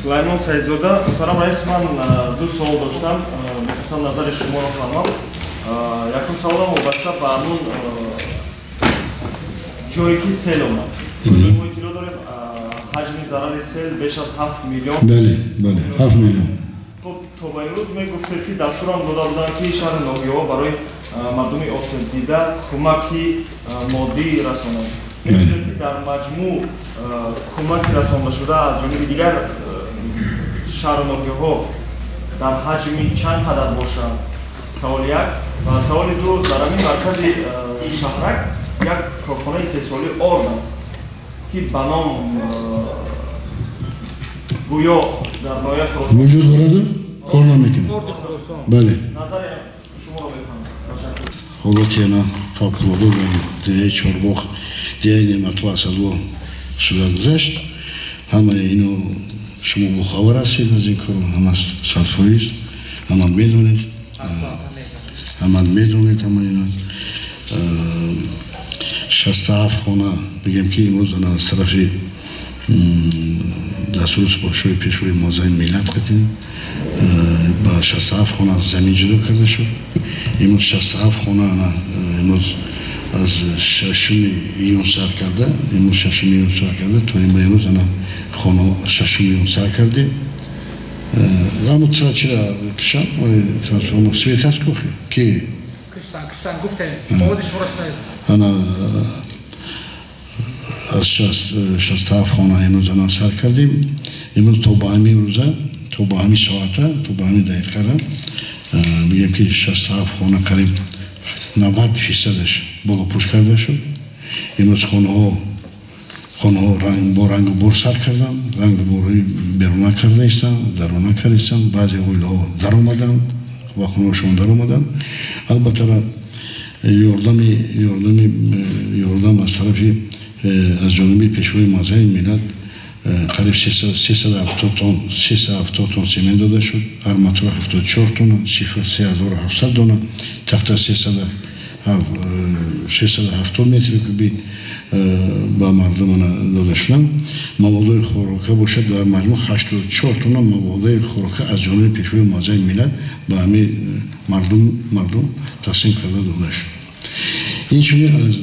Сулаймон Саидзода. Муҳтарам раис, ман ду савол доштам, мехостам назари шуморо фаҳмам. Якум саволам вобаста ба ҳамун ҷое, ки сел омад. Мо иттилоъ дорем, ҳаҷми зарари сел беш аз 7 миллион. Бале, 7 миллион. Хуб, то ба имрӯз мегуфтед, ки дастурам дода буданд, ки шаҳри ноҳияҳо барои мардуми осебдида кӯмаки моддӣ расонанд. Мегуфтед, ки дар маҷмӯъ кӯмаки расондашуда аз ҷониби дигар шаҳру ноҳияҳо дар ҳаҷми чанд қадар бошад? Саволи як. Ва саволи ду: дар ҳамин маркази шаҳрак як корхонаи истеҳсолии орд аст, ки ба ном гӯё дар ноҳияи Хуросон вуҷуд дораду кор намекунад. Бале. Назари шуморо мефаҳмам. Ташаккур. Ҳолати ана фавқулода дар деҳаи Чорбоғ, деҳаи Неъматулло Асадло шуда гузашт. Ҳамаи ино шумо бохабар ҳастед аз ин кор, ҳама 100%, ҳама медонед, ҳама медонед ҳама ино. 67 хона, бигем, ки имрӯз ана аз тарафи дастуру супоришҳои Пешвои Муаззами миллат қатин ба 67 хона замин ҷудо карда шуд. Имрӯз 67 хона ана имрӯз аз 6-уми июн сар карда, имрӯз 6-уми июн сар карда то ба имрӯз ана хона 6-уми июн сар кардем. Аммо чира кишам трансформатор свет аст кохи ки. Киштан гуфтем, овози шуморо шунавед. Ана аз 67 хона имрӯз ана сар кардем. Имрӯз то ба ҳамин рӯза, то ба ҳамин соата, то ба ҳамин дақиқара мегӯем, ки 67 хона қариб 90 фисадаш болопӯш карда шуд. Имрӯз хонаҳо бо рангу бор сар карданд, рангу бори беруна карда истанд, даруна карда истанд. Баъзе оилаҳо даромаданд, ба хонаҳошон даромаданд. Албатта, ёрдам аз тарафи аз ҷониби Пешвои Муаззами миллат қариб 370 тонн, 370 тонн семент дода шуд, арматура 74 тонна, шифр 3700 дона, тахта 670 метри куби ба мардум дода шуданд. Маводои хӯрока бошад, дар маҷмӯъ 84 тонна маводои хӯрока аз ҷониби Пешвои Муаззами миллат ба ҳамин мардум тақсим карда дода шуд. Инчунин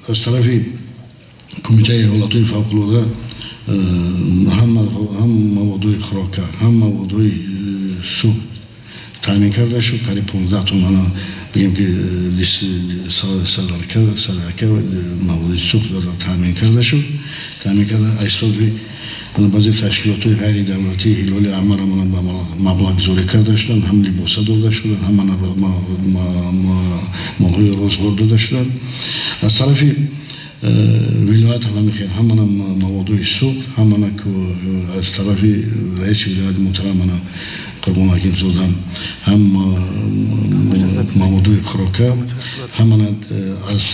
аз тарафи Кумитаи ҳолатҳои фавқулода ҳам маводои хӯрока, ҳам маводои сӯхт таъмин карда шуд. Қариб 15 тонна, бигем, ки садарка маводи сӯхт таъмин карда шуд. Таъмин карда аз ҳисоби баъзе ташкилотҳои ғайридавлатӣ, Ҳилоли Аҳмар ба маблағгузорӣ карда шуданд. Ҳам либоса дода шуданд, ҳам молҳои рӯзғор дода шуданд. Аз тарафи вилоят ҳама ҳамана маводои сӯхт, ҳамана аз тарафи раиси вилояти муҳтарам ана Қурбон Ҳакимзода ҳам маводои хӯрока, ҳамана аз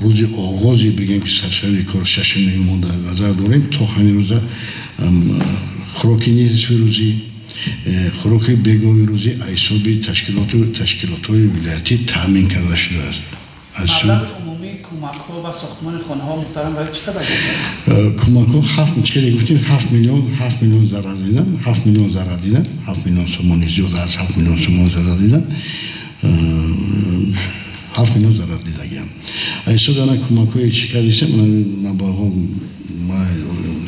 рӯзи оғози, бигем, ки саршавии кор 6-уми июн дар назар дорем, то ҳамин рӯза хӯроки нисфи рӯзӣ, хӯроки бегоҳи рӯзӣ аз ҳисоби ташкилотҳои вилоятӣ таъмин карда шудааст. Кӯмакҳо ва сохтмони хонаҳо, муҳтарам раис, чӣ қадар? Кӯмакҳо ҳафт, чӣ гуфтем, 7 миллион, 7 миллион зарар дидан, 7 миллион зарар дидан, 7 миллион сомонӣ, зиёда аз 7 миллион сомон зарар дидан, 7 миллион зарар дидагиам. Аз ҳисоби ана кӯмакҳое чӣ кардисем, маблағҳо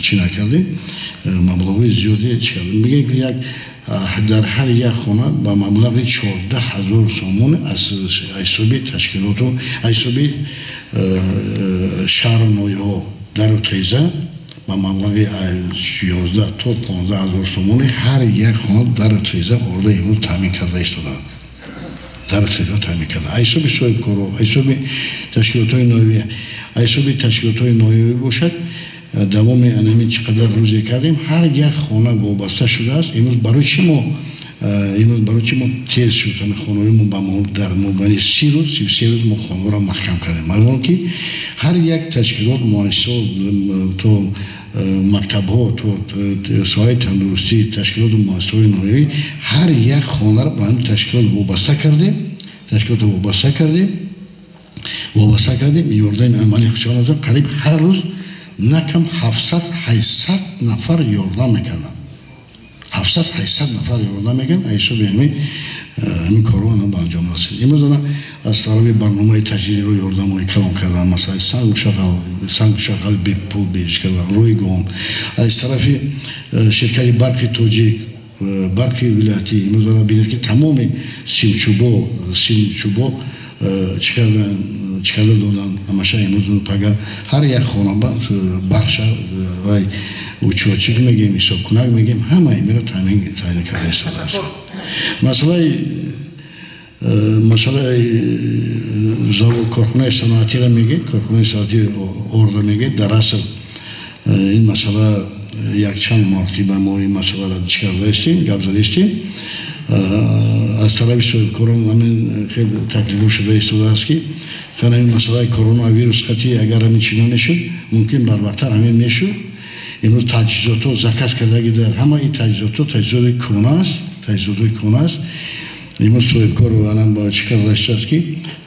чӣ накардем, маблағҳои зиёде чӣ кардем. Мегӯем, ки як дар ҳар як хона ба маблағи 14 000 сомон аз ҳисоби ташкилоту аз ҳисоби шаҳру ноҳияҳо дару треза ба маблағи 11 то 15 ҳазор сомони ҳар як хона дару треза орда имрӯз таъмин карда истоданд, дару треза таъмин карда аз ҳисоби соҳибкоро, аз ҳисоби ташкилотҳои ноҳиявӣ. Аз ҳисоби ташкилотҳои ноҳиявӣ бошад, давоми анамин чӣ қадар рӯзе кардем, ҳар як хона вобаста шудааст. Имрӯз барои чӣ мо тез шуд ҳамин хонаҳои мо? Ба дар мобайни 30 рӯз, 33 рӯз мо хонаҳоро маҳкам кардем. Маълум, ки ҳар як ташкилот, муассисаҳо, то мактабҳо, то соҳаи тандурустӣ, ташкилоту муассисаҳои ноҳиявӣ, ҳар як хонаро ба ҳамин ташкилот вобаста кардем, ташкилотро вобаста кардем. Ёрдами амалӣ хушон қариб ҳар рӯз на кам 700, 800 нафар ёрдам мекарданд. 700-800 нафар ёрдам мекунад, ҳисоби ҳамин корҳо ба анҷом расид. Имрӯз ана аз тарафи барномаи таҷдидиро ёрдамҳои калон кардан, масалан сангу шағал бепул беиш кардан, ройгон, аз тарафи ширкати Барқи Тоҷик, барқи вилоятӣ. Имрӯз ана бинед, ки тамоми симчӯбо чӣ карда доданд ҳамаша. Имрӯз пага ҳар як хона барша вай учётчик мегем, ҳисобкунак мегем, ҳама имеро таъмин карда истодааст. Масъалаи завод, корхонаи саноатиро мегӯед, корхонаи саноатии орда мегӯед. Дар асл ин масъала якчанд мартиба мо ин масъаларо чӣ кардаистем, гап задаистем. Аз тарафи соҳибкорон ҳамин хел таклифҳо шуда истодааст, ки ин масъалаи коронавирус қатъи агар ҳамин чӣ намешуд, мумкин барвақттар ҳамин мешуд. Имрӯз таҷҳизотҳо заказ кардаги, дар ҳама ин таҷҳизотҳо таҷҳизоти кӯна аст, таҷҳизотҳои кӯна аст. Имрӯз соҳибкор чӣ карда истодааст, ки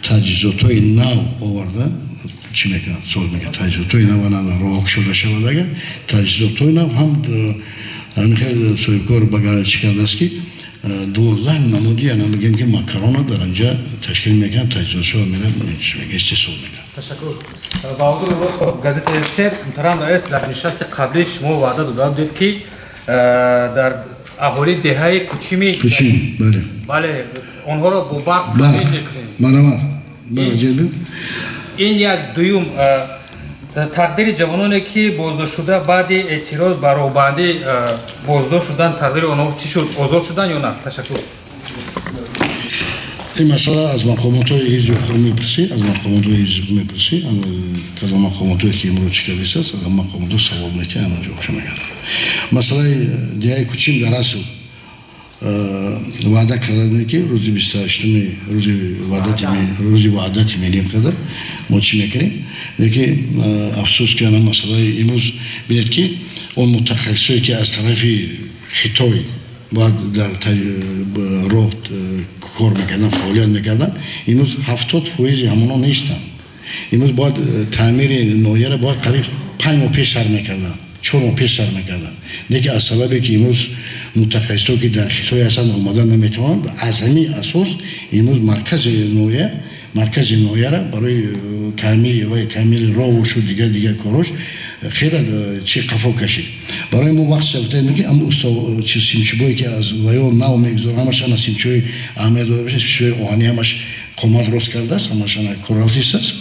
таҷҳизотҳои нав оварда чӣ мекунад, соз мекунад. Таҷҳизотҳои нав роҳ шуда шавад, агар таҷҳизотҳои нав ҳам ҳамин хел соҳибкор багара чӣ кардааст, ки 12 намуди ана бигем, ки макарона дар анҷа ташкил мекунад, таҷҳизотшо мерад, истеҳсол мекунад. Ташаккур. Баҳодур, газетаи ССР. Муҳтарам раис, дар нишасти қаблӣ шумо ваъда дода будед, ки дар аҳолии деҳаи Кучими Кучим, бале. Бале, онҳоро бо барқ таъмин мекунем. Марҳамат, бале. Ин як. Дуюм, тақдири ҷавононе, ки боздоштшуда баъди эътироз ба роҳбандӣ боздошт шуданд, тақдири онҳо чӣ шуд, озод шуданд ё на? Ташаккур. Ин масъала аз мақомотҳои ҳизби худ мепурсӣ, аз мақомотҳои ҳизб мепурсӣ. Кадом мақомотҳое ки имрӯз чӣ кардистааст, аз мақомотҳо савол метиҳ, ана ҷавобшо мегарданд. Масъалаи деҳаи Кучим, дар асл ваъда карда будем, ки рӯзи 28-уми, рӯзи ваҳдати миллӣ карда мо чӣ мекунем. Лекин афсӯс, ки ана масъалаи имрӯз бинед, ки он мутахассисое, ки аз тарафи Хитой бояд дар роҳ кор мекарданд, фаъолият мекарданд, имрӯз 70% ҳамонҳо нестанд. Имрӯз бояд таъмири ноҳияро бояд қариб 5 моҳ пеш сар мекарданд, 4 моҳ пеш сар мекарданд, лекин аз сабабе ки имрӯз мутахассисо, ки дар Хитой ҳастанд, омадан наметавонанд, аз ҳамин асос имрӯз маркази ноҳияра барои таъмир ва таъмири роҳушу дигар дигар корош хеле чи қафо кашид. Барои мо вақт сабтаем, ки ам усто симчӯбое, ки аз ваё нав мегузорам, ҳамаш ана симчӯи аҳамият дода бошад, симчӯи оҳанӣ ҳамаш қомат рост кардааст, ҳамаш ана коралтист аст.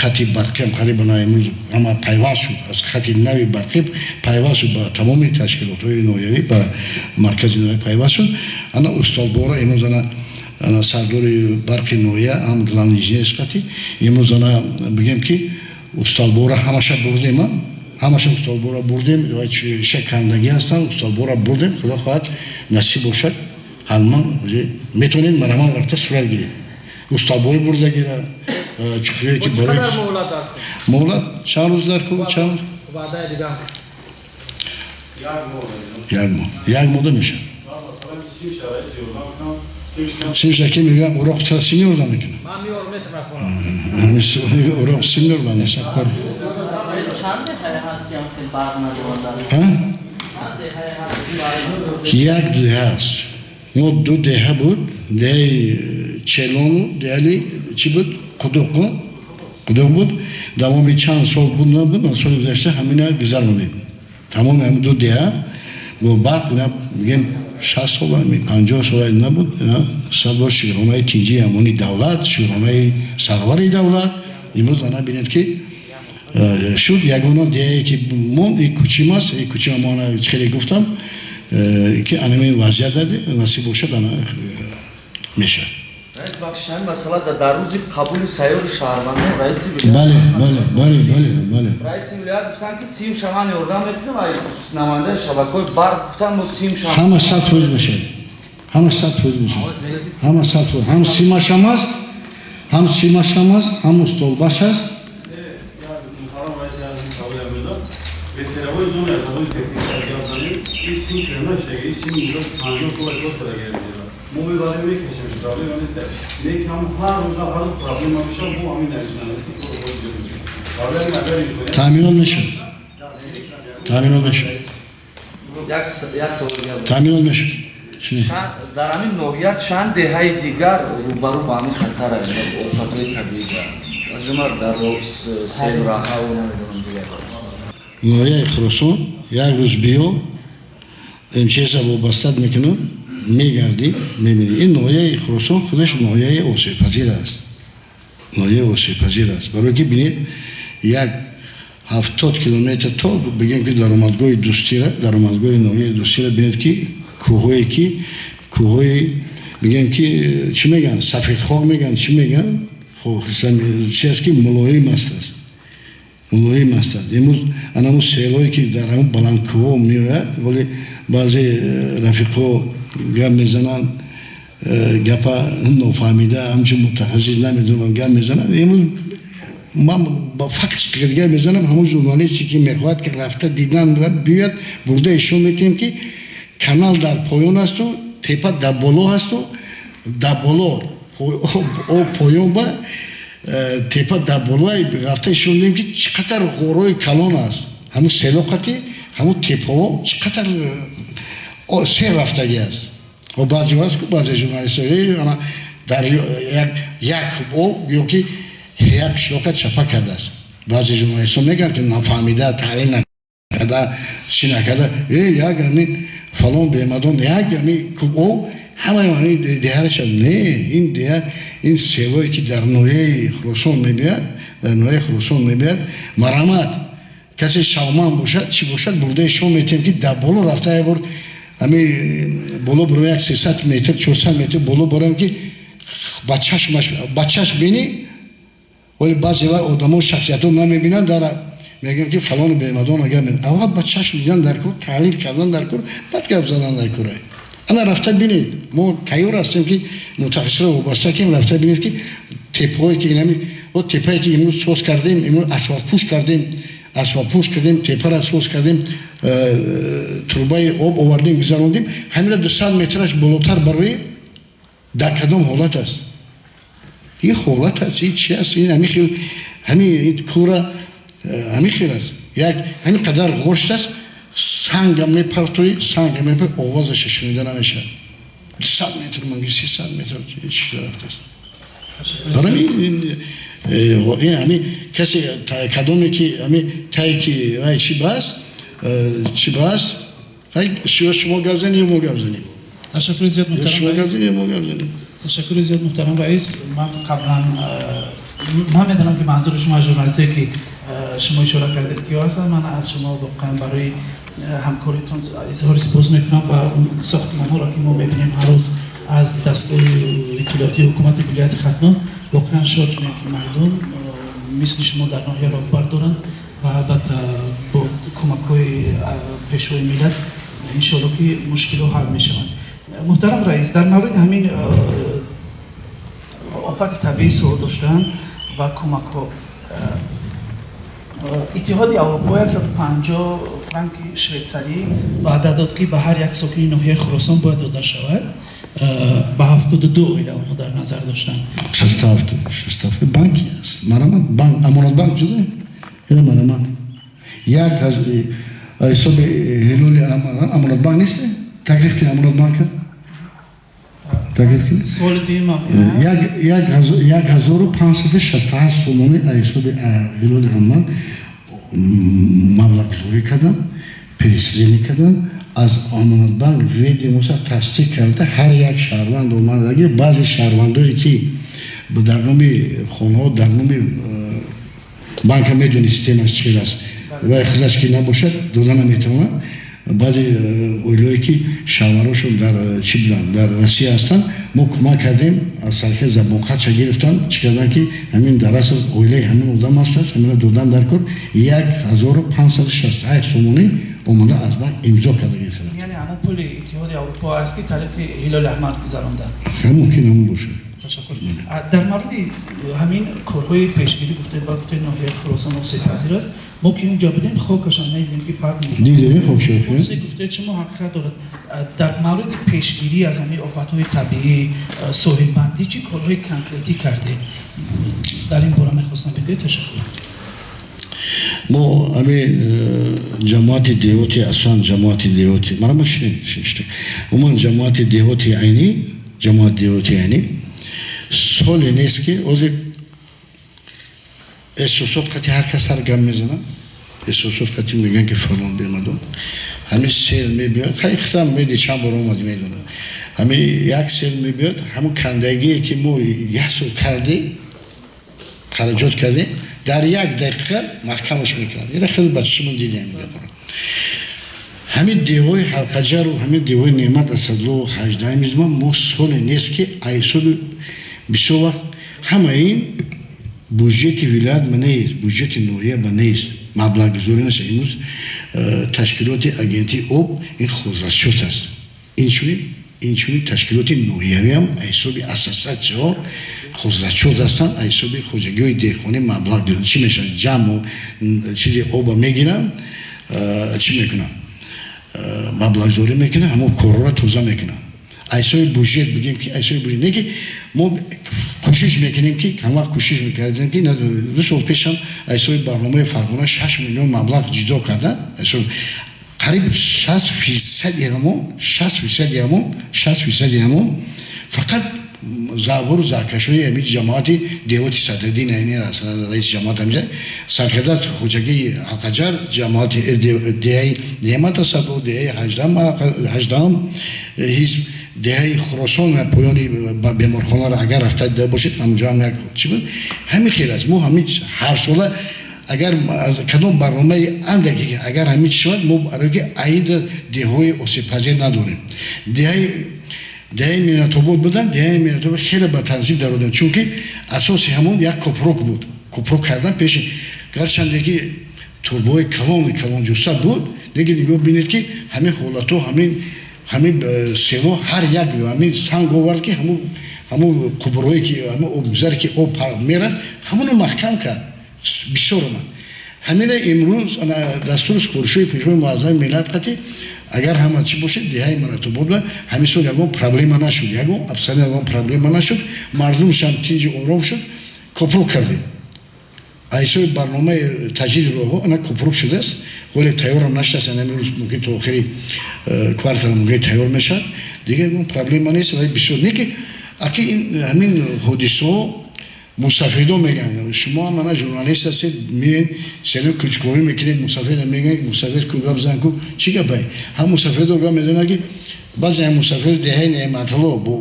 Хати барқиам қариб ана имрӯз ҳама пайваст шуд, аз хати нави барқӣ пайваст шуд, ба тамоми ташкилотҳои ноҳиявӣ, ба маркази ноҳия пайваст шуд. Ана устодбора имрӯз ана сардори барқи ноҳия ҳам главный инженер қати имрӯз ана бигем, ки устолбора ҳамаша бурдем, ҳамаша устолбора бурдем, шакандагӣ ҳастанд, устолбора бурдем. Худо хоҳад, насиб бошад, ҳатман метавонед марҳамат рафта сурат гиред. Устолбои бурдагира чуқурие, ки барои муҳлат чанд рӯз дар ку, чанд як моҳ, як моҳда мешавад. Симша ки мегӯям, уроқ тра сим ёрдам мекунад, уроқ сим ёрдам мешавад. Чанд деҳае ҳаст, ки ҳам барқ надоранд? Як деҳа аст. Мо ду деҳа буд, деҳаи Челону деҳали чӣ буд, Қудуқу, Қудуқ буд. Давоми чанд сол буд, набуд. Соли гузашта ҳамина гузаронидем, тамоми ҳамин ду деҳа бо барқ. Мегем, 60 сола, 50 сола набуд. Сад бор шукронаи тинҷии амони давлат, шукронаи сарвари давлат. Имрӯз ана бинед, ки шуд. Ягона деҳае, ки монд, и Кучим аст. И Кучима мо ана хеле гуфтам, ки анамин вазъият насиб бошад, ана мешавад. Раис, бахши, ҳамин масъала дар рӯзи қабули сайёри шаҳрвандон раиси вилоят бале бале бале бале бале раиси вилоят гуфтанд, ки сим шаман ёрдам мекунем, ва намояндаи шабакаҳои барқ гуфтанд, мо сим шам Ҳама 100% мешавад, ҳама 100% мешавад, ҳама 100%. Ҳам симашам аст, ҳам симашам аст, ҳам устолбаш аст. Муҳаррам раиси, аз ин саволе медод. Ветераҳои зонаи заводи техника гап занем, ин сим кирнашдаги, ин сим инҷо 50 сола кор кардаги. Мо мебарем, мекашем, проблема нест, лекин ҳам ҳар рӯза, ҳар рӯз проблема мешавад. Мо ҳамин нависонависӣ проблема агар имконият Таъминот мешавад, таъминот мешавад. Як савол. Таъминот мешавад. Дар ҳамин ноҳия чанд деҳаи дигар рӯбарӯ ба ҳамин хатар офатҳои табиӣ, аз ҷумла дар селраҳаву намедонам дигар? Ноҳияи Хуросон як рӯз биё, МЧСа вобастат мекунам, мегардӣ, мебинӣ. Ин ноҳияи Хуросон худаш ноҳияи осебпазир аст, ноҳияи осебпазир аст, барое ки бинед, як 70 километр то бигем ки даромадгоҳи Дӯстира, даромадгоҳи ноҳияи Дӯстира, бинед ки кӯҳое ки кӯҳҳои бигем ки чӣ мегӯянд, сафедхок мегӯянд, чӣ мегӯянд, чи аст ки мулоим аст, мулоим аст. Имрӯз анамо селое ки дар ҳамон баландкӯҳҳо меояд, вале баъзе рафиқҳо гап мезананд, гапа нофаҳмида, ҳамчун мутахассис намедонам, гап мезананд. Имрӯз ман ба факт гап мезанам. Ҳамон журналисте ки мехоҳад ки рафта дидан биёяд, бурда ишон метиҳем ки канал дар поён асту тепа дар боло ҳасту дар боло об поён ба тепа дар боло рафта ишон дидем ки чӣ қадар ғорҳои калон аст. Ҳамун селоқати ҳамун тепаҳо чӣ қадар сер рафтагӣ аст. Баъзе аст, баъзе журналистҳо дар як об ё ки як қишлоқа чапа кардааст. Баъзе журналистҳо мегӯянд ки нафаҳмида, таҳлил накарда, чӣ накарда, э як ҳамин фалон бемадон як ҳамин куб об ҳамаи ҳамин деҳараша. Не, ин деҳа, ин селое ки дар ноҳияи Хуросон мебиёяд, дар ноҳияи Хуросон мебиёяд, марҳамат, касе шавманд бошад, чӣ бошад, бурда ишон метиҳем ки дар боло рафта як бор ҳамин боло бурем, як 300 метр, 400 метр боло барем ки ба чашм бинӣ. Вале баъзе вақт одамо, шахсиятҳо намебинанд, дар мегӯям ки фалону бемадон агар аввал ба чашм дидан дар кор, таҳлил кардан дар кор, баъд гап задан дар кор. Ана рафта бинед, мо тайёр ҳастем ки мутахассисро вобаста кем, рафта бинед ки тепаҳое ки инами о тепае ки имрӯз соз кардем, имрӯз асфалтпӯш кардем, асфалтпӯш кардем, тепара соз кардем, трубаи об овардем, гузарондем, ҳамина 200 метраш болотар барои дар кадом ҳолат аст? Ин ҳолат аст, ин чи аст? Ин ҳамин хел, ҳамин кӯра ҳамин хел аст, як ҳамин қадар ғошт аст, сангам мепартоӣ, сангам мепартоӣ, овозаша шунида намешавад. 200 метр манги 300 метр чиза рафтааст. Барои ин ҳамин касе кадоме ки ҳамин тае ки вай чи бааст, чи бааст, шумо гап занед ё мо гап занем? Ташаккури зиёд, муҳтарам. Шумо гап занед ё мо гап занем? Ташаккури зиёд, муҳтарам раис. Ман қаблан ман медонам ки манзури шумо аз журналистое ки шумо ишора кардед киё ҳастанд. Ман аз шумо воқеан барои ҳамкоритон изҳори сипос мекунам ва сохтмонҳоро ки мо мебинем ҳар рӯз аз дастгоҳи иттилоотии ҳукумати вилояти Хатлон, воқеан шод шудем ки мардум мисли шумо дар ноҳия роҳбар доранд ва албатта бо кӯмакҳои пешвои миллат иншоалло ки мушкилҳо ҳал мешаванд. Муҳтарам раис, дар мавриди ҳамин офати табиӣ суол доштам ва кӯмакҳо. Иттиҳоди Аврупо 150 франки швейтсарӣ ваъда дод, ки ба ҳар як сокини ноҳияи Хуросон бояд дода шавад. Ба 72 оила онҳо дар назар доштанд. 67, 67 банки аст, марамат, банк, Амонатбанк ҷуда ина, марамат, як аз ҳисоби Ҳилоли Амонатбанк нест, таклиф ки Амонатбанка таклиф. Суоли дуюмам. 1568 сомонӣ аз ҳисоби Ҳилоли Аҳмар маблағгузорӣ кардам, перечисление кардам, аз Амонатбанк ведомость тасдиқ карда, ҳар як шаҳрванд омадаги. Баъзе шаҳрвандое ки дар номи хонаҳо, дар номи банка, медони системаш чӣ хел аст, вай худаш ки набошад, дода наметавонад. Баъзе оилое ки шавҳарошон дар чӣ буданд, дар Россия ҳастанд, мо кӯмак кардем, аз сархе забонхатша гирифтан, чӣ кардан ки ҳамин дар асл оилаи ҳамин одам ҳастааст, ҳамина додан дар кор. 1568 сомонӣ омода аз банк имзо карда гирифтанд. Яъне ҳамон пули Иттиҳоди Аврупо аст, ки тариқи Ҳилоли Аҳмар гузаронданд? Мумкин ҳамон бошад. Ташаккур. Дар мавриди ҳамин корҳои пешгирӣ гуфтед ва гуфтед ноҳияи Хуросон осебпазир аст. Мо ки унҷо будем, хокашам надидем ки фарқ дидем хокшо. Гуфтед шумо ҳақиқат дорад. Дар мавриди пешгирӣ аз ҳамин офатҳои табиӣ, соҳилбандӣ чӣ корҳои конкретӣ кардед? Дар ин бора мехостам бигӯед. Ташаккур. Мо ҳамин ҷамоати деҳоти, аслан ҷамоати деҳоти марама шинед, умуман ҷамоати деҳоти Айнӣ, ҷамоати деҳоти Айнӣ соле нест, ки ҳозир эҳсосот қати ҳар кас сар гап мезанад, эҳсосот қати мегӯянд, ки фалон бемадон ҳамин сел мебиёд. Хай, худам меди, чанд бор омади, медонам. Ҳамин як сел мебиёд, ҳамун кандагие, ки мо як сол кардем, хараҷот кардем, дар як дақиқа маҳкамаш мекунад. Ина хеле ба чишмон дидем ин гапро. Ҳамин деҳои Ҳалқаҷару ҳамин деҳои Неъмат Асадлову ҳаждаҳамизма мо соле нест, ки айсоби бисёр вақт ҳама ин буҷети вилоят ба нест, буҷети ноҳия ба нест, маблағгузорӣ наша. Имрӯз ташкилоти агентии об ин хозрасчёт аст. Инчунин ташкилоти ноҳиявиам ҳисоби ассотсиатсияҳо хозрасчёт ҳастанд, ҳисоби хоҷагиҳои деҳқонӣ маблағ чӣ мешавад, ҷамъу чизи оба мегиранд, чӣ мекунанд, маблағгузорӣ мекунанд, ҳамон корҳоро тоза мекунанд. Ҳисоби буҷет бигем, ки ҳисоби буҷет не, ки мо кӯшиш мекунем, ки ҳамвақт кӯшиш мекардем, ки 2 сол пешам ҳисоби барномаи Фарғона 6 миллион маблағ ҷудо карданд. Қариб 60 фисади ҳамон, 60 фисади ҳамон, 60 фисади ҳамон фақат заъбору заҳкашҳои ҳамин ҷамоати деҳоти Садриддин Айни, раиси ҷамоат ҳамиҷа саркарда, хоҷагии Ҳалқаҷар, ҷамоати деҳаи Неъмат Асадов, деҳаи ҳаждаҳам ҳизб, деҳаи Хуросон, поёни беморхонаро агар рафта дида бошед, ҳамонҷо ҳам як чӣ буд, ҳамин хел аст. Мо ҳамин ҳар сола агар кадом барномаи андаке агар ҳамин чи шавад, мо барои ки аида деҳҳои осебпазир надорем. Деҳаи Минатобод будан, деҳаи Минатобод хеле ба танзим дародем, чунки асоси ҳамон як кӯпрок буд. Кӯпрок кардан пеши, гарчанде ки турбои калони калонҷуса буд, лекин нигоҳ бинед, ки ҳамин ҳолатҳо, ҳамин село ҳар як ҳамин санг овард, ки ҳамун қубурҳое, ки ҳамин обгузаре, ки об мерафт, ҳамоно маҳкам кард, бисёр омад. Ҳамина имрӯз дастуру супоришҳои Пешвои муаззами миллат қатӣ, агар ҳама чӣ бошед, деҳаи Манатобод ҳамин сол ягон проблема нашуд, ягон, абсолютно ягон проблема нашуд. Мардумшам тинҷи ором шуд. Кӯпрук кардем ҳисоби барномаи таҷдиди роҳҳо, ана кӯпрук шудааст, ҳоле тайёрам нашудааст, ана имрӯз мумкин то охири квартал мумкин тайёр мешавад. Дигар ягон проблема нест. Вале бисёр не, ки аки ин ҳамин ҳодисаҳо мусафедо мегӯянд. Шумо ҳам ана журналист ҳастед, меен сено кучковӣ мекунед, мусафеда мегӯянд, мусафед ку гап зан ку, чӣ гапай? Ҳам мусафедо гап мезанад, ки баъзе ҳам мусафир деҳаи Неъматулло, бо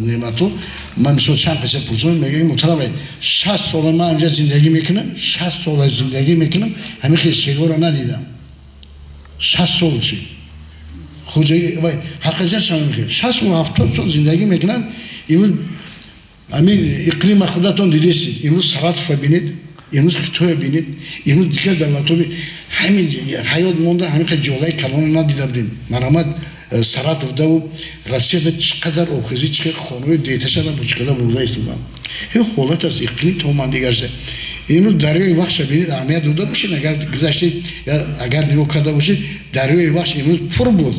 Неъматулло ман мисол чанд қисса пурсонам, мегӯяд: «Муҳтарам, 60 сола ман инҷа зиндагӣ мекунам, 60 сола зиндагӣ мекунам, ҳамин хел селоро надидам». 60 сол шид. Хоҷаги ҳақиқат шама, 60 сол, 70 сол зиндагӣ мекунанд. Имрӯз ҳамин иқлима худатон дидестед. Имрӯз Саратова бинед, имрӯз Хитоя бинед, имрӯз дигар давлатҳо, ҳамин ҳаёт монда, ҳамин хел ҷолаи калон надида будем. Марҳамат, Саратовдаву Россияда чӣ қадар обхезӣ, чӣ қадар хонаҳои деташада чӣ қадар бурда истоданд. Ҳе, ҳолат аст, иқлим тамоман дигар шуда. Имрӯз дарёи Вахша бинед, аҳамият дода бошед, агар гузаштед, агар нигоҳ карда бошед, дарёи Вахш имрӯз пур буд.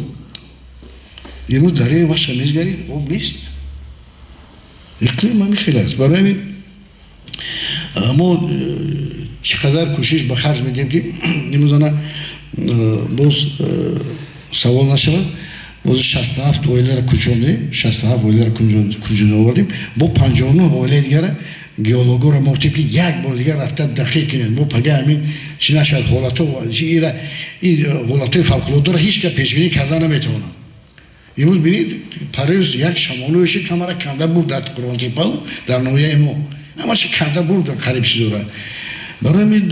Имрӯз дарёи Вахша мезгарӣ, об нест. Иқлим ҳамин хел аст. Барои ҳамин мо чӣ қадар кӯшиш ба харҷ медиҳем, ки имрӯз ана боз савол нашавад, боз 67 оиларо кӯчондем, 67 оиларо кӯчонда овардем, бо 59 оилаи дигара геологоро мо гуфтем, ки як бор дигар рафта дақиқ кунем, бо пага ҳамин чӣ нашавад. Ҳолатҳо ира ин ҳолатҳои фавқулоддаро ҳеҷ кас пешбинӣ карда наметавонад. Имрӯз бинед, парез як шамолое шуд, ҳамара канда бурд дар Қурғонтеппау, дар ноҳияи мо ҳамаша канда бурд, қариб чиз дорад. Барои ҳамин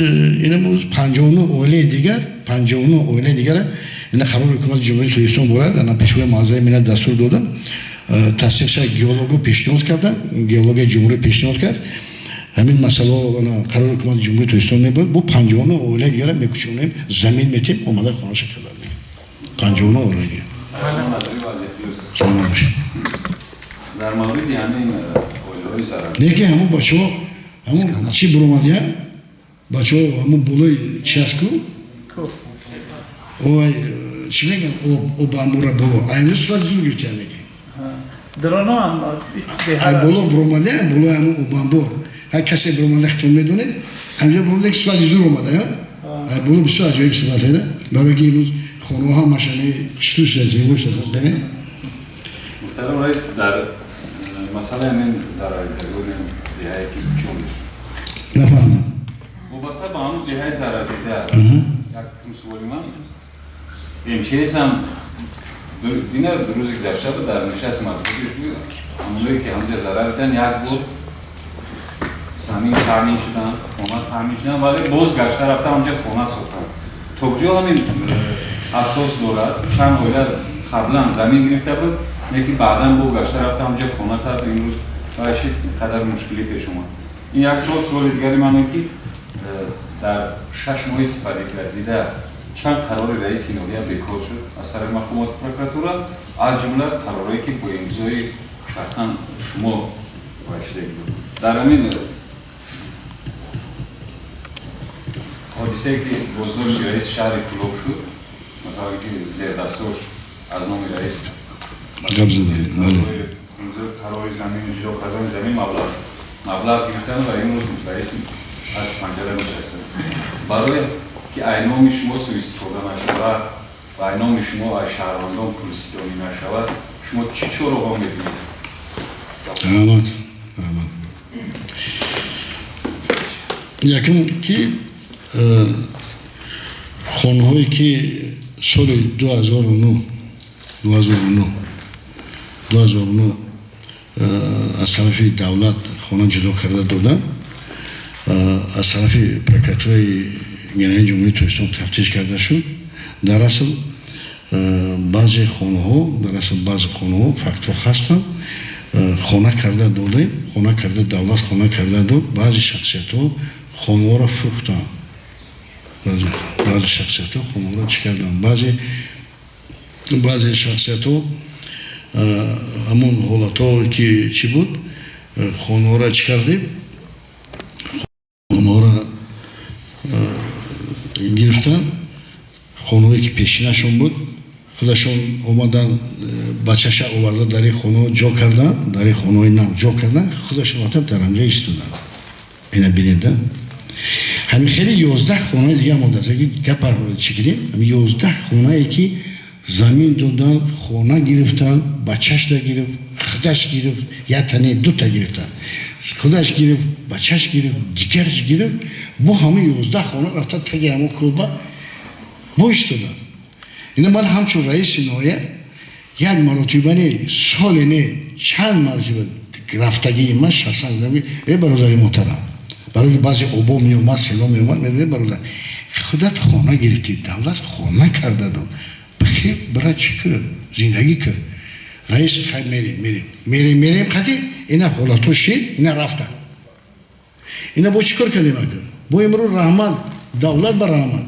ин имрӯз 59 оилаи дигар, 59 оилаи дигара ина қарори ҳукумати Ҷумҳурии Тоҷикистон борад, ана Пешвои муаззами миллат дастур доданд, тасдиқ шуда, геолого пешниҳод карданд, геологияи ҷумҳурӣ пешниҳод кард ҳамин масъалао. Қарори ҳукумати Ҷумҳурии Тоҷикистон мебурд, бо 59 оилаи дигара мекӯчонем, замин метем, омада хонаша карда, 59 оилаи дигар. Саломат бошед. Дар мавриди ҳамин оилаҳои зарар Не, ки ҳамон бачаҳо, ҳамон чӣ буромадия, бачаҳо, ҳамон болои чи аст ку, ой, чӣ мегӯян, об амбора боло аймрӯз сурат зур гирифтия, мегӯ. Ай боло буромадия, болои ҳамон обамбор. Ҳар касе биромада хитон медонед, ҳамҷа биромада ки сурати зур омада, було бисёр аҷоиб сурат ҳайда. Барои ки имрӯз хонаҳо ҳамаш ҳами хушрӯ шуда, зебо шуда. Муҳтарам раис, дар масъалаи ҳамин зарардидагони деҳае ки чун нафаҳмидам. Вобаста ба ҳамун деҳаи зарардида як суоли ман, МЧС ҳам дина рӯзи гузашта буд дар нишасти матбуотиш, ҳамоное ки ҳамҷа зарар дидан, як бор замин таъмин шудан, хона таъмин шудан, вале боз гашта рафта ҳамҷа хона сохтанд. То куҷо ҳамин асос дорад? Чанд оила қаблан замин гирифта буд, лекин баъдан бо гашта рафта ҳамҷа хона кард, имрӯз вайшид қадар мушкилӣ пеш омад. Ин як суол. Суоли дигари ман ин ки дар 6 моҳи сипаригардида чанд қарори раиси ноҳия бекор шуд аз тарафи мақомоти прокуратура, аз ҷумла қарорҳое ки бо имзои шахсан шумо вайшида буд? Дар ҳамин ҳодисае ки боздошти раиси шаҳри Кӯлоб шуд, масалан, ки зердастош аз номи раис гап задем, бале. Имзои қарори замин ҷудо кардани замин маблағ гирифтан ва имрӯз раис аз панҷара нишаста. Барое ки ай номи шумо суистифода нашавад ва ай номи шумо аз шаҳрвандон пулситонӣ нашавад, шумо чӣ чораҳо мебинед? Раҳмат, раҳмат. Якум ки хонаҳое ки соли 2009 аз тарафи давлат хона ҷудо карда доданд, аз тарафи прокуратураи генералии Ҷумҳурии Тоҷикистон тафтиш карда шуд. Дар асл баъзе хонаҳо, дар асл баъзе хонаҳо фактҳо ҳастанд, хона карда додем, хона карда давлат хона карда дод, баъзе шахсиятҳо хонаҳоро фурӯхтанд, баъзе шахсиятҳо хонаҳоро чӣ карданд, баъзе шахсиятҳо ҳамон ҳолатҳо ки чӣ буд, хонаҳоро чӣ кардем, хонаҳоро гирифтан, хонаҳое ки пешинашон буд, худашон омадан, бачаша оварда дар ин хонаҳо ҷо кардан, дар ин хонаҳои нав ҷо кардан, худашон рафта дар ҳамҷа истоданд. Ина бинед, ҳамин хеле 11 хонаи дига мондааст. Гапа чӣ кунем, ҳамин 11 хонае ки замин додан, хона гирифтан, бачашда гирифт, худаш гирифт, якта не, дута гирифтан, худаш гирифт, бачаш гирифт, дигараш гирифт, бо ҳамин 11 хона рафта таги ҳамон кӯба бо истоданд. Ина ман ҳамчун раиси ноҳия як маротиба не, соле не, чанд маротиба рафтагии ман шахсан, э бародари муҳтарам, барои баъзе обо меомад, село меомад, мегӯяд: бародар, худат хона гирифтӣ, давлат хона карда дод, бихел, бира, чӣ кӯ, зиндагӣ кӯ. Раис, хай, мерем, мерем, мерем, мерем, қади ина ҳолатҳо шид, ина рафтан. Ина бо чӣ кор кардем? Ака бо имрӯз раҳмат давлат ба, раҳмат,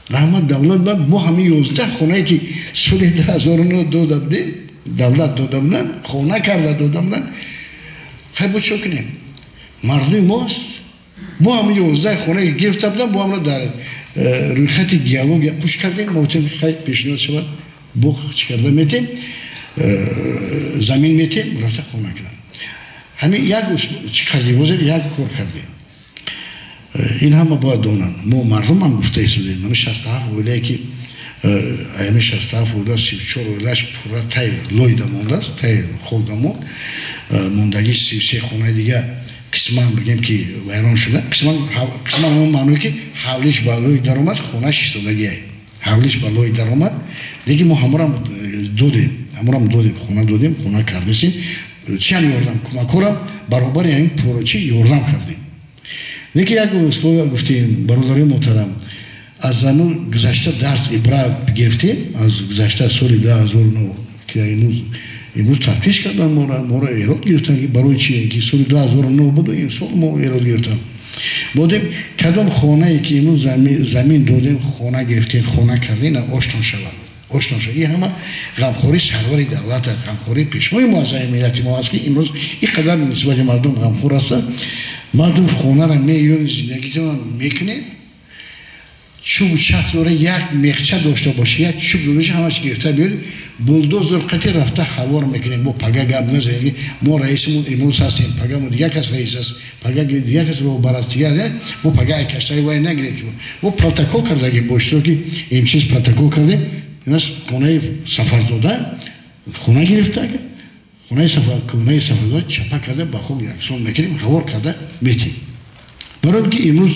раҳмат давлат ба, мо ҳамин 11 хонае ки соли 2009 дода будем, давлат дода буданд, хона карда дода буданд, хай, бо чӣ кунем? Мардуми мост. Бо ҳамин 11 хонае гирифта будам, бо ҳамро дар рӯйхати геология қуш кардем. Мо гуфтем, хай, пешниҳод шавад, бо чӣ карда метем, замин метем, рафта хона кунам. Ҳамин як чӣ кардем, ҳозир як кор кардем. Ин ҳама бояд донанд, мо мардумам гуфта истодем, ҳамин 67 оилае ки ҳамин 67 оила, 34 оилааш пурра тай лойда мондааст, тай хокда монд, мондагӣ 33 хонаи дига қисман бигем ки вайрон шуда, қисман, қисман ҳамон маъное ки ҳавлиш ба лой даромад, хонааш истодагиай, ҳавлиш ба лой даромад, лекин мо ҳаморам додем, ҳаморам додем, хона додем, хона кардесем, чиам ёрдам, кӯмакҳорам баробари ҳамин пурачи ёрдам кардем. Лекин як условия гуфтем: бародари муҳтарам, аз замон гузашта дарс, ибрат гирифтем аз гузашта соли 2009, ки имрӯз тафтиш кардан, моро эрод гирифтан, ки барои чи ки соли 2009 буду имсол мо эрод гирифтан. Бодем кадом хонае ки имрӯз замин додем, хона гирифтем, хона кардем, оштон шавад, оштон шавад. Ин ҳама ғамхории сарвари давлат аст, ғамхории пешвои муаззами миллати мо аст, ки имрӯз ин қадар нисбати мардум ғамхор ҳастанд. Мардум хонаро меён, зиндагитон мекунед. Чӯбу чах дора, як мехча дошта боша, як чӯб дошта, ҳамаш гирифта биёред, булдозер қати рафта ҳавор мекунем. Бо пага гап назанед, мо раисимон имрӯз ҳастем, пага мо дигар кас раис аст, пага дигар кас роҳбар аст, дигар бо пага айкаштаи вай нагиред. Мо протокол кардагим, бо иштироки МЧС протокол кардем. Инас хонаи Сафарзода хона гирифта, хонаи Сафарзода чапа карда, ба хок яксон мекунем, ҳавор карда метем. Барои ин ки имрӯз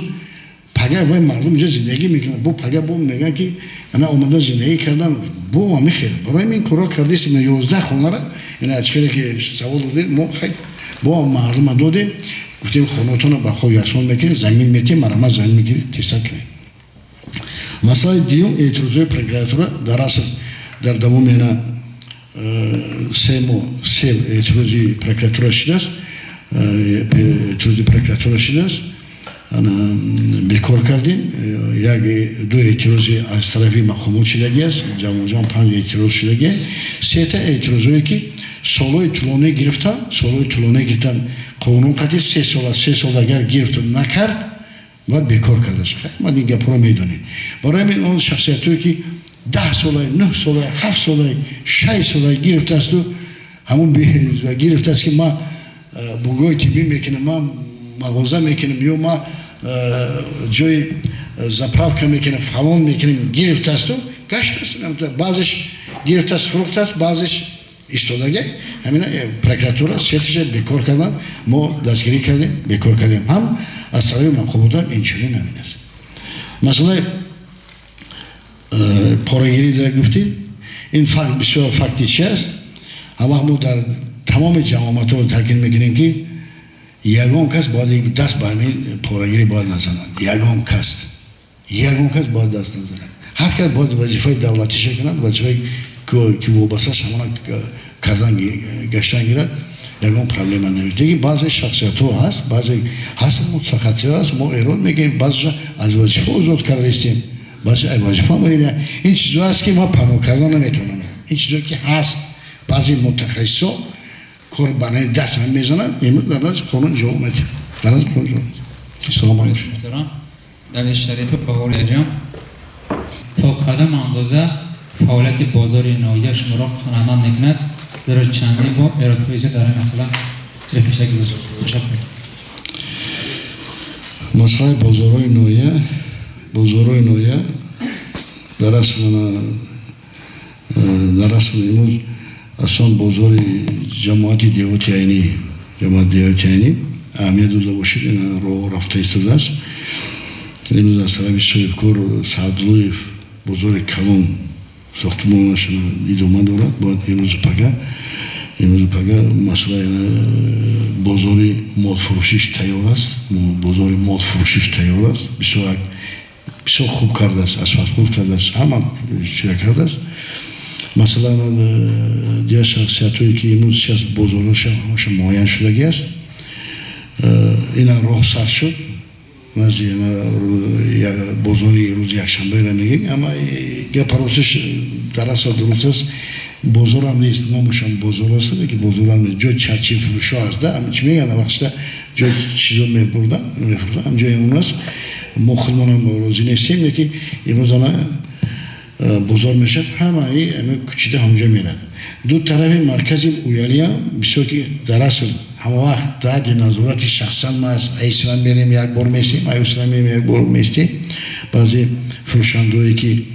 пага вай мардум инҷа зиндагӣ мекунад, бо пага бо мегӯянд, ки ана омада зиндагӣ кардан, бо ҳами хел. Барои ин корро кардесим, 11 хонара, ина чикаре ки савол додед, мо хай бо мардума додем, гуфтем, хонатонро ба хок яксон мекунем, замин метем, марҳамат, замин мегиред, тезтар кунед. Масъалаи дуюм, эътирозҳои прокуратура. Дар асл дар давоми ина 3 моҳ се эътирози прокуратура шудааст, эътирози прокуратура шудааст, бекор кардем. Як ду эътирози аз тарафи мақомот шудагӣ аст, ҷамъоҷам панҷ эътироз шудагӣ. Сета эътирозҳое ки солҳои тӯлонӣ гирифтан, солҳои тӯлонӣ гирифтан, қонун қатъи 3 сол аст, 3 сол агар гирифту накард, бояд бекор карда шавад. Ман ин гапҳоро медонед. Барои ҳамин он шахсиятҳое ки 10 солай, 9 солай, 7 солай, 6 солай гирифтаасту ҳамун гирифтааст, ки ман бунгоҳи тиббӣ мекунам, ман мағоза мекунам ё ман ҷои заправка мекунам, фалон мекунем, гирифтаасту гаштааст. Баъзеш гирифтааст, фурӯхтааст, баъзеш истодага. Ҳамина прокуратура сеташа бекор кардан, мо дастгирӣ кардем, бекор кардем. Ҳам аз тарафи мақомотам инчунин ҳамин аст. Масъалаи порагирӣ да гуфтед, ин факт бисёр факти чи аст? Ҳамвақт мо дар тамоми ҷамоатҳо таъкид мекунем, ки ягон кас бояд даст ба ҳамин порагирӣ бояд назанад. Ягон кас, ягон кас бояд даст назанад. Ҳар кас бояд вазифаи давлатиша кунад, вазифаи ки вобаста аст, ҳамона кардан гаштан гирад, ягон проблема намешавад. Деги баъзе шахсиятҳо ҳаст, баъзе ҳаст, мутахассисҳо ҳаст, мо эрод мегирем, баъзеша аз вазифа озод кардаистем, баъзе аз вазифа. Ин чизҳо ҳаст, ки ма паноҳ кардан наметавонам. Ин чизҳое ки ҳаст, баъзе мутахассисҳо кор ба даст ҳам мезананд, имрӯз дар назди қонун ҷавоб медиҳанд, дар назди қонун ҷавоб медиҳанд. Салому алайкум. Дар шароити баҳориҷон то кадом андоза фаъолияти бозори ноҳия шуморо қаноатманд мекунад, зеро чандин бор эродҳои зиёд дар ин масъала гирифташудагӣ буд? Ташаккур. Масъалаи бозорҳои ноҳия, бозорҳои ноҳия дар асл, дар асл имрӯз аслан бозори ҷамоати деҳоти Айнӣ, ҷамоати деҳоти Айнӣ аҳамият дода бошед, ин роҳ рафта истодааст. Имрӯз аз тарафи соҳибкор Саъдуллоев бозори калон сохтмонаш идома дорад, бояд имрӯзу пага, имрӯзу пага. Масъалаи бозори молфурӯшиш тайёр аст, бозори молфурӯшиш тайёр аст, бисёр бисёр хуб кардааст, асфалтпӯш кардааст, ҳама чиза кардааст. Масалан, дигар шахсиятҳое ки имрӯз сейчас бозорҳоша ҳамаша муайян шудагӣ аст, ина роҳ сар шуд назди бозори рӯзи якшанбаро мегӯем, ама гапа ростиш дар асл дуруст аст, бозорам нест, номушам бозор аст, ки бозорам нест, ҷои чарчи фурӯшҳо аст да, чӣ мегӯянд, вақтшда ҷои чизо мебурдан, мефурӯшанд, ҷои он аст. Мо худмонам розӣ нестем, леки имрӯз ана бозор мешавад, ҳамаи кучида ҳамҷо мерад. Ду тарафи маркази уялиам бисёр ки дар асл ҳамавақт таҳти назорати шахсан ма аст. Айсра мерем, як бор местем, айсра мерем, як бор местем. Баъзе фурӯшандаое ки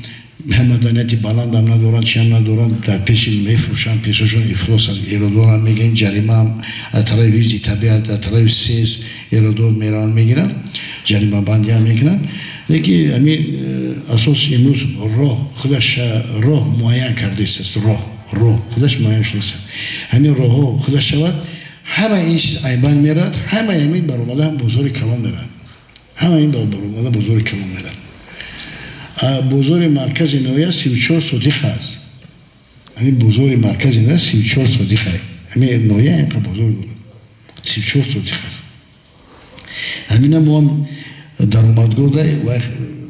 маданияти баландам надоранд, чиам надоранд, дар пеши мефурӯшанд, пешашон ифлос аст, эродорам мегирем, ҷаримаам аз тарафи ҳифзи табиат, аз тарафи СЭС эродор мераванд, мегиранд, ҷаримабандиам мекунанд. Леки ҳамин асос имрӯз роҳ худаш роҳ муайян кардааст, роҳ худаш муайян шудааст. Ҳамин роҳҳо худаш шавад, ҳама ин чиз айбан меравад, ҳамаи ҳамин баромада ҳам бозори калон меравад, ҳама ин баромада бозори калон меравад. Бозори маркази ноҳия 34 сотих аст. Ҳамин бозори маркази ноҳия 34 сотих. Ҳамин ноҳия инқа бозор дорад, 34 сотих аст. Ҳамина мо ҳам даромадгоҳ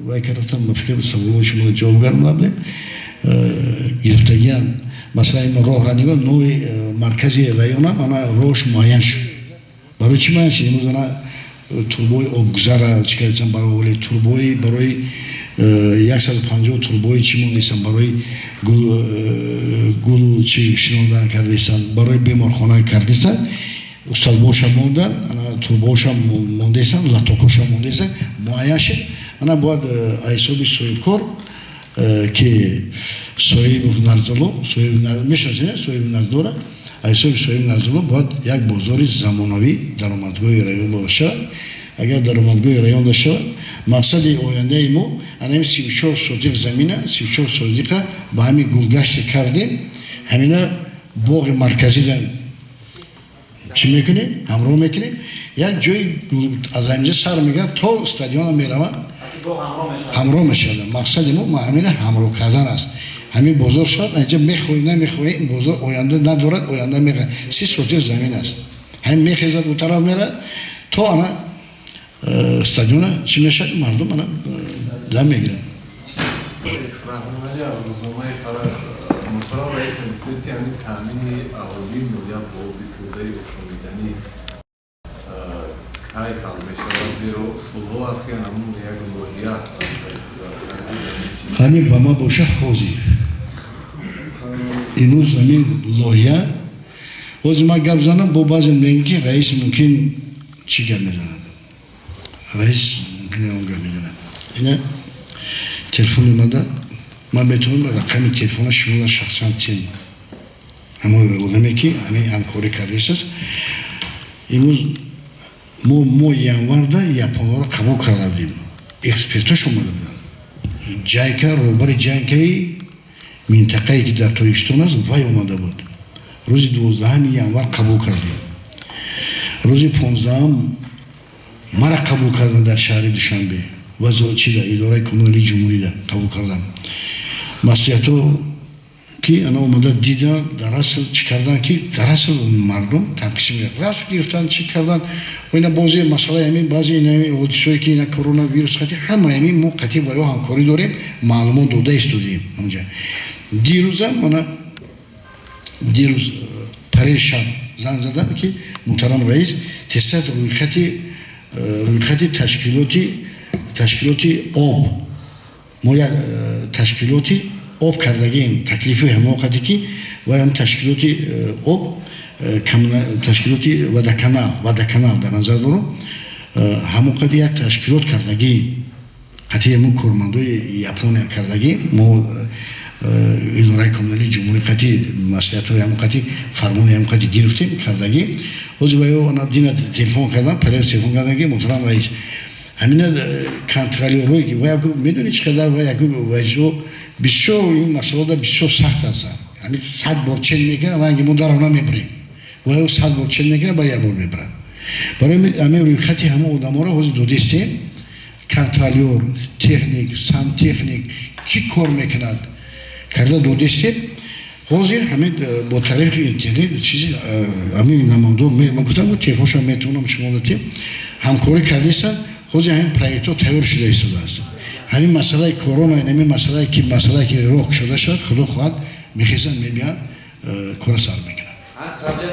вай кардам, ба фикр саволҳои шумо ҷавоб гардонда гирифтагиан. Масалан, ин роҳра нигоҳ, нови маркази районам ана роҳш муайян шуд. Барои чӣ муайян шуд? Имрӯз ана турбои обгузара чӣ кардесам, барои турбои барои 150 турбои чӣ мондесам, барои гулу чӣ шинондан кардесам, барои беморхона кардесам, устолбоша мондан, турбоша мондесам, лотокоша мондесам, муайян шид. Ана бояд ҳисоби соҳибкор, ки Соҳибов Нарзулло, мешиносед Соҳиб Нарзуллора, ҳисоби Соҳиб Нарзулло бояд як бозори замонавӣ даромадгоҳи район бошад. Агар даромадгоҳи район дошта, мақсади ояндаи мо анами 34 сотих замина, 34 сотиха ба ҳамин гулгаште кардем, ҳамина боғи марказида чӣ мекунем, ҳамроҳ мекунем, як ҷои аз ҳаминҷа сар мегиранд, то стадиона мераванд, ҳамроҳ мешавад. Мақсади мо ҳамина ҳамроҳ кардан аст. Ҳамин бозор шавад, инҷа мехоҳем, намехоҳем, ин бозор оянда надорад, оянда мехоҳем. 30 сотих замин аст, ҳамин мехезад, у тараф меравад, то ана стадиона чӣ мешавад, мардум ана дам мегиранд. Рӯзномаи Фарах. Муҳтарам раис, мегӯед, ки ҳамин таъмини аҳолии ноҳия бо оби тозаи ошомиданӣ кай ҳал мешавад, зеро солҳо аст, ки ҳамун як лоиҳа? Ҳамин ба ман боша, ҳозир имрӯз ҳамин лоиҳа, ҳозир ман гап занам, бо баъзе мегӯям, ки раис мумкин чӣ гап мезанад, раис мумкин он гап мезанад. Ина телефон омада, ман метавонам рақами телефона шуморо шахсан тем, ҳамон одаме, ки ҳамин ҳамкорӣ кардааст. Имрӯз мо моҳи январда японҳоро қабул карда будем, экспертош омада буданд, ЖАЙКА, роҳбари ЖАЙКАи минтақае, ки дар Тоҷикистон аст, вай омада буд. Рӯзи 12 январ қабул кардем, рӯзи 15-ам мара қабул карданд дар шаҳри Душанбе, чида, идораи коммуналии ҷумҳурида қабул кардам. Маслиҳатҳо, ки ана омада дидан, дар асл чӣ кардан, ки дар асл мардум танқисӣ раст гирифтан, чӣ кардан. Ина бози масъалаи ҳамин, баъзе ина ҳодисое, ки ина коронавирус қатӣ, ҳама ҳамин мо қатӣ ва ё ҳамкорӣ дорем, маълумот дода истодем. Онҷа дирӯзам, мана дирӯз парер шаб занг задам, ки муҳтарам раис, тезтар рӯйхати ташкилоти об, мо як ташкилоти об кардагием, таклифи ҳамон қади, ки вай ҳам ташкилоти об, ташкилоти водоканал дар назар дорам, ҳамон қади як ташкилот кардагием, қатъи ҳамон кормандои Япония кардагием. Мо идораи коммуналии ҷумҳурӣ қатъи маслиҳатҳои ҳамон қатъи фармони ҳамон қатъи гирифтем, кардагием. Ҳозир ва ё дина телефон кардам, парер телефон кардам, ки муҳтарам раис, ҳамина контролёрҳое, ки ва медонӣ, чӣ қадар ва яку вайзо бисёр ин масъалада бисёр сахт ҳастанд. Ҳамин 100 бор чен мекунанд, ранги мо дарав намебарем, ва ё 100 бор чен мекунанд, ба як бор мебаранд. Барои ҳамин рӯйхати ҳамон одаморо ҳозир додистем, контролёр, техник, сантехник, кӣ кор мекунад, карда додистем. Ҳозир ҳамин бо тариқи интернет чизи ҳамин намондор, ма гуфтам, телефоншо метавонам шумо датем, ҳамкорӣ кардистанд. Ҳозир ҳамин проектҳо тайёр шуда истодааст. Ҳамин масъалаи корона, ҳамин масъалае ки роҳ шуда шавад, худо хоҳад, мехезанд, мебиёнд, кора сар мекунанд.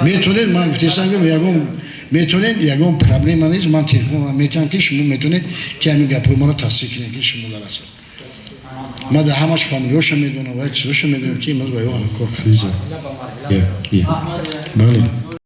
Метавонед, ман гуфтестам, ки ягон метавонед, ягон проблема нест, ман телефон метавонам, ки шумо метавонед, ки ҳамин гапҳои маро тасдиқ кунед, ки шумо дар ҳастед. Ман дар ҳамаш фамилиҳоша медонам ва чизоша медонам, ки имрӯз ба ё кор кардем. Бале.